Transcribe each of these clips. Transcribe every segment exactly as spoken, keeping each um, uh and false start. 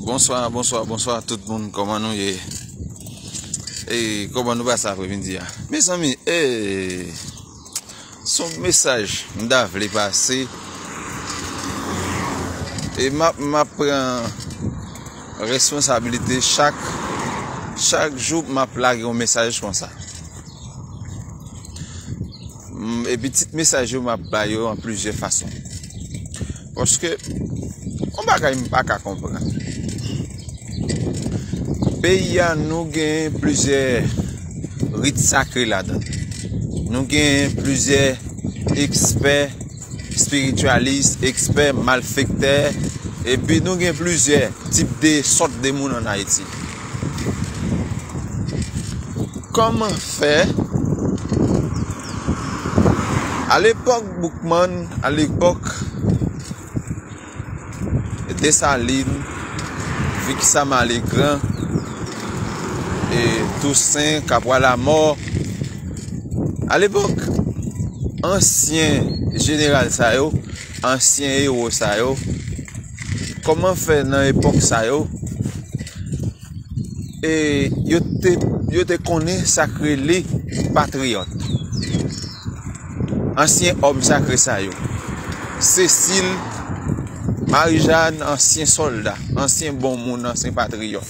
Bonswa, bonswa, bonswa tout moun, kòman nou ye? E kòman nou pase apremidi a? Mezanmi, e, se yon mesaj m ta vle pase. E m ap, m ap pran responsablite chak, chak jou m ap lage yon mesaj konsa. Mm, epi tit mesaj yo m ap ba yo an plizyè fason. Paske, yon bagay m pa ka konprann. Peyi a, nou gen plizyè rit sakre ladan l. Nou gen plizyè ekspè, espirityalis, ekspè, malfektè, epi nou gen plizyè tip de sòt de moun ann Ayiti. Kòman fè, alepòk Boukman, alepòk Desalin, Vik Samale Gran, e Tousen, Kapwa Lamò, alepòk ansyen jeneral sa yo, ansyen ewo sa yo, kòman fè nan epòk sa yo, e yo te, yo te konnen sa k rele patriyòt? Ansyen òm sakre sa yo, Sesil, Marijàn, ansyen sòlda, ansyen bon moun, ansyen patriyòt.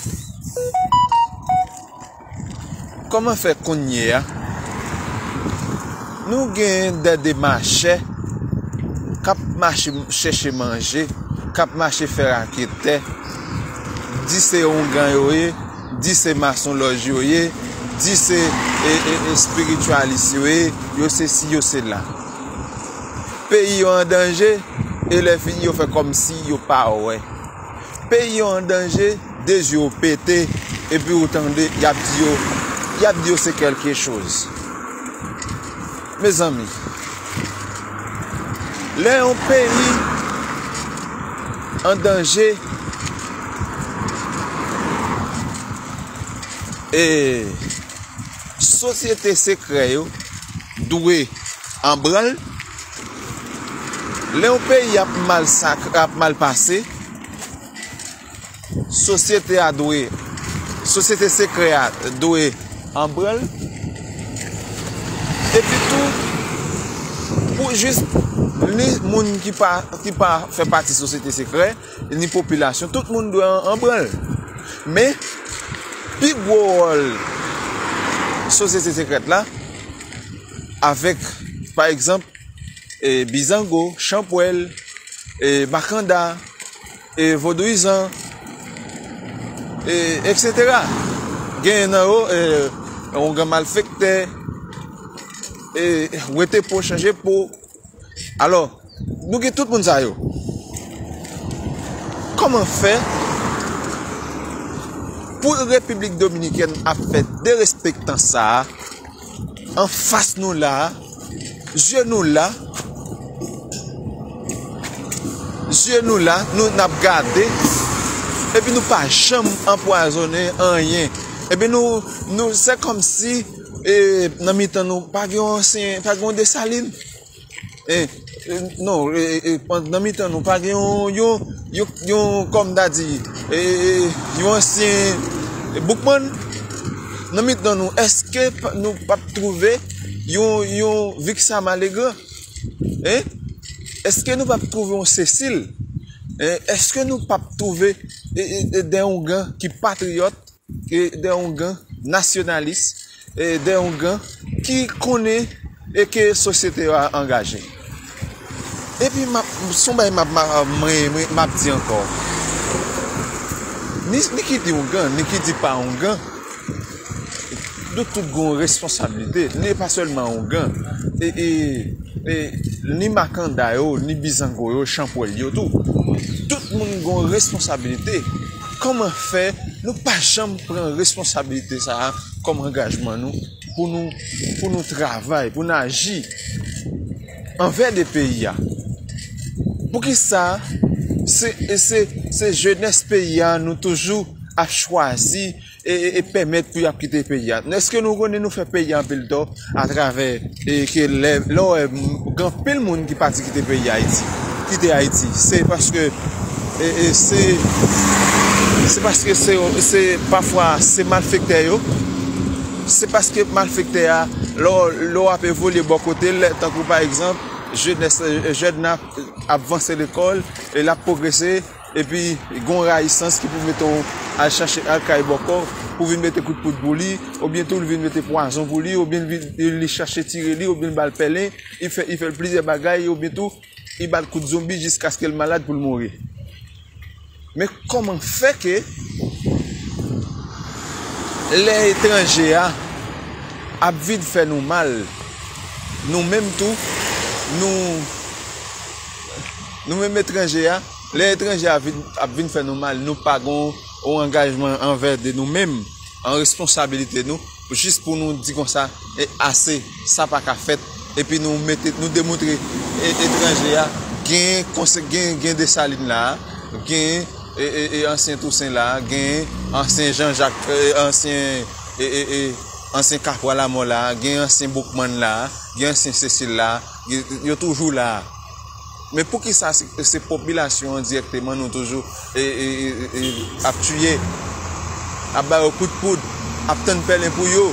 Kòman fè kounye a, nou gen dè demachè k ap mache chèche manje, k ap mache fè raketè, di se oungan yo ye, di se masonlòj yo ye, di se, e, e, espirityalis yo ye, yo se si, yo se la. Peyi yo an danje, e lè fini yo fè kòmsi yo pa wè. Peyi yo an danje, de zye yo pete, epi ou tande, y ap di yo, y ap di yo se kèlke choz. Mezanmi, lè yon peyi an danje, e sosyete sekrè yo dwe an branl. Lè yon peyi ap mal sak-, ap mal pase, sosyete a dwe, sosyete sekrè a dwe an branl. Epi tou, pou jis ni moun ki pa, ki pa fè pati sosyete sekrè, ni popilasyon, tout moun dwe an, an branl. Men, pi gwo wòl sosyete sekrèt la, avèk, pa egzanp, e, bizango, chanpwèl, e, makanda, e, vodouyizan, e, etsetera. Genyen nan yo, e, oungan malfektè, e, wete po, chanje po. Alò, nou gen tout moun sa yo. Kòman fè pou Repiblik Dominikèn ap fè derespektan sa a anfas nou la a, zye nou la, zye nou la, nou n ap gade, epi nou pa janm anpwazonnen anyen. Epi nou, nou, se kòmsi, e, nan mitan nou, pa gen yon ansyen, pa gen yon Desalin. E, e, non, e, e, e, nan mitan nou, pa gen yon, yon, yon, yon, kòm ta di, e, e, yon ansyen, e, Boukman. Nan mitan nou, èske pa, nou p ap twouve yon, yon Vik Samale Gran? Hein? Èske nou p ap twouve yon Sesil? Hein? Èske nou p ap twouve, e, e, e, de oungan ki patriyòt, e, de oungan nasyonalis, e, de oungan ki konnen e ke sosyete a angaje? Epi m ap, s on bagay m ap, m ap, m ap di ankò. Ni, ni ki di oungan, ni ki di pa oungan, nou tout gen yon responsablite. Li pa sèlman oungan. E, e, e, ni makanda yo, ni bizango yo, chanpwèl yo tou. Tout moun gen yon responsablite. Kòman fè nou pa janm pran responsablite sa a kòm angajman nou pou nou, pou nou travay, pou nou aji anvè de peyi a? Poukisa se, se, se jenès peyi a nou toujou ap chwazi e, e, e pèmèt pou y ap kite peyi a. Èske nou konnen nou fè peyi a anpil tò atravè e ke lè, lè w wè m-, gen anpil moun ki pati kite peyi Ayiti, kite Ayiti, se paske e, e se, se paske se, se pafwa se malfektè yo, se paske malfektè a, lè w, lè w ap evolye bò kote l, tankou pa egzanp, jenès, jèn nan ap, ap vanse lekòl, e l ap pwogrese, epi gen yon rayisans ki pou mete w al chache, al kay bòkò, pou vin mete kout poud pou li, oubyen tou l vin mete pwazon pou li, oubyen li, li chache tire li, oubyen l ba l pèlen, li fè, li fè l plizyè bagay, oubyen tou li ba l kout zonbi jiskaske l malad pou l mouri. Men kòman fè ke lè etranje a ap vin fè nou mal, nou menm tou, nou, nou menm etranje a, lè etranje a vin, ap vin fè nou mal, nou pa gon yon angajman anvè de nou menm, an responsabilite nou, jis pou nou di konsa, e ase, sa pa ka fèt, epi nou mete, nou demontre e, etranje a, gen konse-, gen, gen Desalin la, gen e, e, e ansyen Tousen la, gen ansyen Jan Jak, e, ansyen, e, e, e, ansyen Kapwa Lamò la, gen ansyen Boukmann la, gen ansyen Sesil la, yo, yo toujou la. Men poukisa se, se popilasyon an dirèkteman nou toujou e, e, e, e, ap tiye, ap ba yo kout poud, ap tann pèlen pou yo?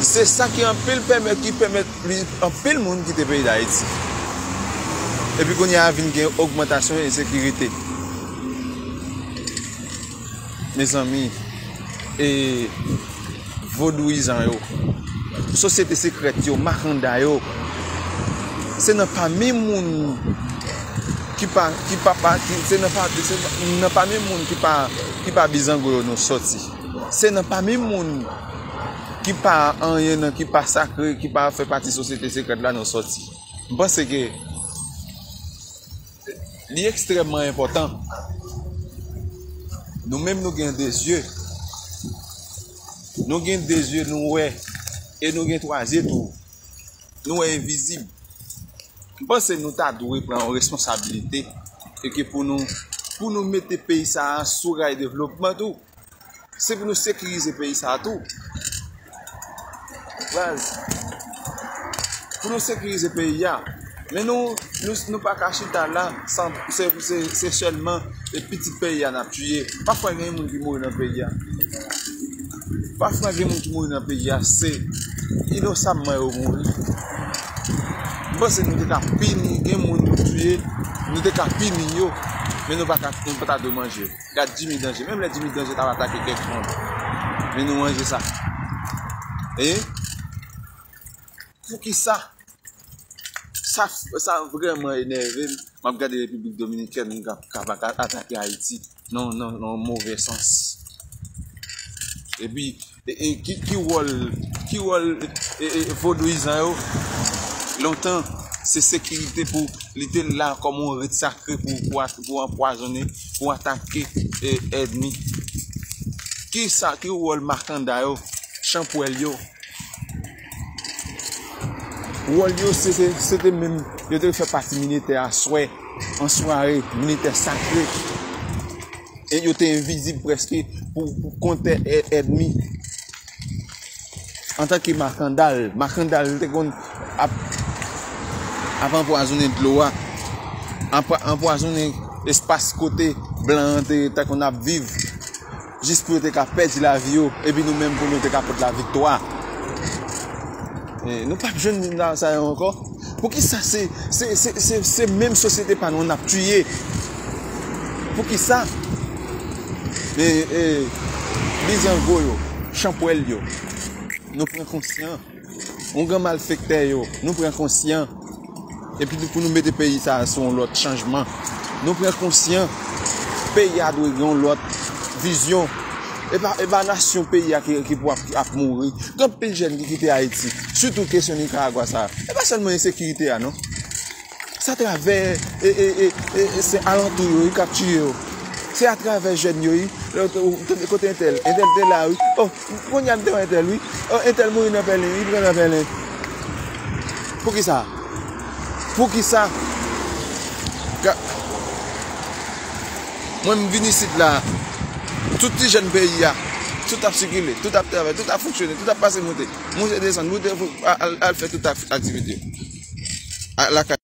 Se sa ki anpil pèmèt, ki pèmèt li, anpil moun kite peyi Dayiti. Epi kounye a vin gen ogmantasyon ensekirite. Mezanmi, e vodouyizan yo, sosyete sekrèt yo, makanda yo, se nan pami moun ki pa, ki pa, pa, ki, se nan pa, se nan pami moun ki pa, ki pa bizango yo nou sòti. Se nan pami moun ki pa anyen nan, ki pa sakre, ki pa fè pati sosyete sekrèt la nou sòti. M panse ke li ekstrèmman enpòtan. Nou menm nou gen de zye. Nou gen de zye, nou wè. E nou gen twa zye tou. Nou wè envizib. M panse nou ta dwe pran yon responsabilite. E ke pou nou, pou nou mete peyi sa a sou ray devlopman tou. Se pou nou sekirize peyi sa a tou. Baz. Pou nou sekirize peyi a. Men nou, nou, nou pa ka chita la, san, se, se, se sèlman e pitit peyi a n ap tiye. Pafwa gen moun ki mouri nan peyi a. Pafwa gen moun ki mouri nan peyi a, se inosamman yo mouri. M panse nou te ka pini, gen moun nou tiye, nou te ka pini yo, men nou pa ka, nou pa ta dwe manje. Gad Jimmy Danje. Menm lè Jimmy Danje t ap atake kèk moun, men nou manje sa. E poukisa? Sa, sa vrèman enève m. M ap gade Repiblik Dominikèn k ap, k ap atake Ayiti nan, nan, nan move sans. Epi, e, e, ki, ki wòl, ki wòl e, e, e, vodouyizan yo? Lontan, se sekirite pou li te la kòm yon rit sakre pou, pou, pou anpwazonnen, pou atake e, ènmi. Ki sa, ki wòl makanda yo, chanpwèl yo? Wòl yo, se, se, se te menm, yo te fè pati militè aswè, an sware, militè sakre. E yo te envizib prèske pou, pou kontè è-, ènmi. Antanke makandal, makandal te konn ap, ap anpwazonnen dlo a, anpwa-, anpwazonnen espas kote blan an te, te konn ap viv, jis pou yo te ka pèdi lavi yo, epi nou menm pou nou te ka pot laviktwa. E, nou p ap jwenn moun sa yo ankò. Poukisa se, se, se, se, se menm sosyete pa nou an n ap tiye? Poukisa? E, e, bizango yo, chanpwèl yo, nou pran konsyan. Oungan malfektè yo, nou pran konsyan. Epi pou nou mete peyi sa a sou yon lòt chanjman. Nou pran konsyan. Peyi a dwe gen yon lòt vizyon. E pa, e pa nasyon peyi a ki, ki pou ap, ap mouri. Gen anpil jèn ki kite Ayiti. Sitou kesyon Nikaragwa sa a. E pa sèlman ensekirite a, non. Se atravè, e, e, e, e, e, se alantou yo, wi, k ap tiye yo. Se atravè jèn yo, wi. Lè ou, ou tande kote entèl, entèl te la, wi. Oh, kounye a m te wè entèl, wi. Oh, entèl mouri nan pèlen, wi, pran nan pèlen. Poukisa? Poukisa? Ga-, mwen, m vin isit la, tout ti jèn peyi a, Tout ap sikile, tout ap travay, tout ap fonksyone, tout ap pase monte. Monte desann, monte al, al fè tout ak-, aktivite. A, lakay.